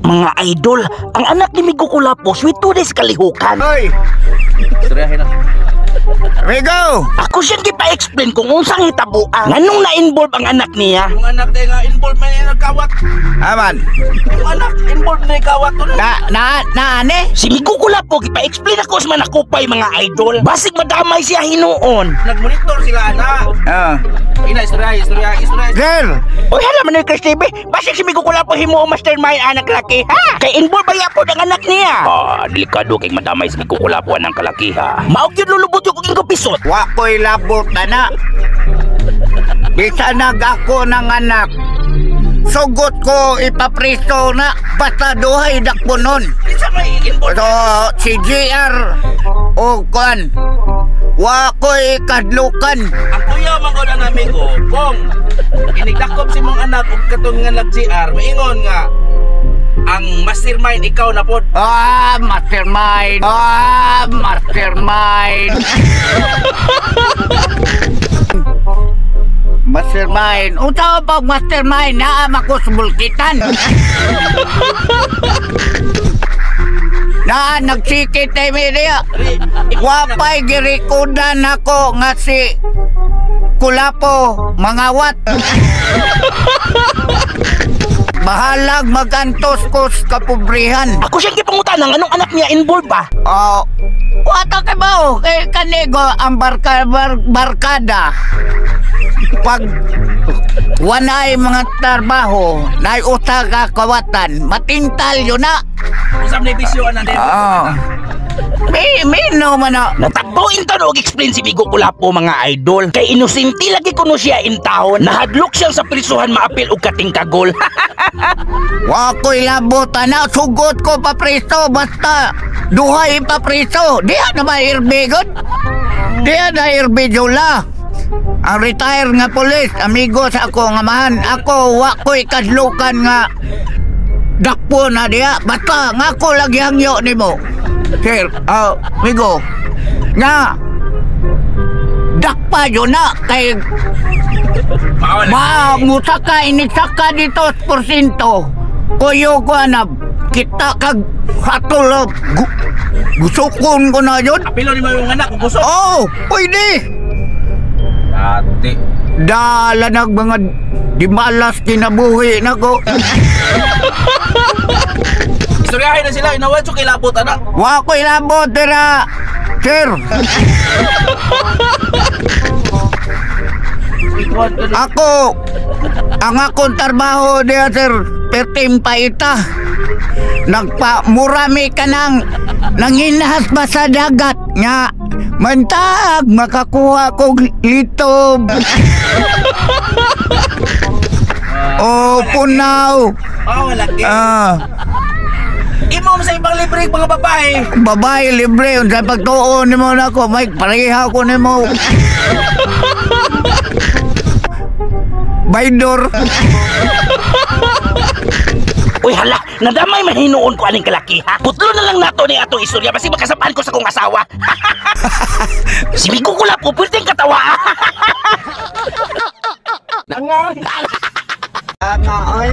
Mga idol, ang anak ni Migo Kulapo, sweet 2 days kalihukan. Hoy! Istoryahin na. Rigo! Ako siyang gipa-explain kung unsang hitabuan. Nganong na-involve ang anak niya? Yung anak tayo nga involved man yung nagkawat. Aman. Yung anak involved na yung kawat to. Na, na, na, ane? Si Migo Kulapo, gipa-explain ako sa manakupay, mga idol. Basig madamay siya hinuon. Nagmonitor sila anak. Ah. Ina, istorya, istorya, istorya. Girl! Oy, hala man ni Chris TV. Basig si Migo Kulapo himo ang mastermind anak laki, ha? Kay involve ba po ang anak niya? Ah, delikado kay madamay si Migo Kulapo anang kalaki, ha? Maog yun lulubot yung kong pisot. Wa ko'y labot na. Bisan nag ako ng anak. Sugot ko ipapriso na basta duhay dakpo nun. Kinsa may involved? So, si GR o kuan. Wa ko'y kadlukan. Ang kuya man ko na namin ko, kung inigdakop si mong anak ug katong nga nag-GR, maingon nga ang mastermind ikaw na pod. Ah, mastermind. Ah, mastermind. Mastermind. Unsa pa mastermind? Naa ko sa bulkitan. Naa nagsikit ay media. Wapay girikodan ako nga si Kulapo mangawat. Bahalag magantos ko sa kapobrihan. Ako siyang gipangutan ang anong anak niya involved ba? Oh, wata ka ba oh? Eh, kanigo ang barkada. Pag wanay mga trabaho, nay usa ka kawatan, matintal yun na. Usam ni bisyo ana din. Oo. May no man na. Natagbo intan og explain si Migo Kulapo, mga idol. Kay inosente lagi kuno siya in taon. Nahadlok siya sa prisuhan maapil og katingkagol. Wa ko'y labot ana, sugot ko pa preso basta duhay pa preso. Diha na ba irbigon? Diha na irbidula. Ang retire nga pulis, amigo sa ako nga mahan. Ako wa ko'y kadlukan nga dakpo na diha. Basta nga ako lagi hangyo nimo. Sir, amigo, nga dakpa yun na kay Bawal. ba, musaka, inisaka dito sa porsinto. Kuyo ko na, kita kag hatulog. Gusukon ko na yun. Apilo ni mo yung anak kung gusto. Oh, pwede. Dati. Dala nag mga dimalas kinabuhi na ko. Istoryahin na sila, inawan so kilabot ana. Wa ko ilabot dira. Sir, ako, ang akong trabaho diya sir, pertim paita. Nagpa murami ka nang nanginahas ba sa dagat nga mantag makakuha kog litob. O punaw. Bawal lagi. Ah, Imo mo sa ibang libre mga babae. Babae libre unsa pagtuon nimo nako, may pareha ko nimo. Baydor. Uy hala, nadamay mahinuon ko aning kalaki, ha? Putlo na lang nato ni atong istorya basi makasapaan ko sa kong asawa. Si Migo Kulapo pwedeng katawa. Nga. Oy.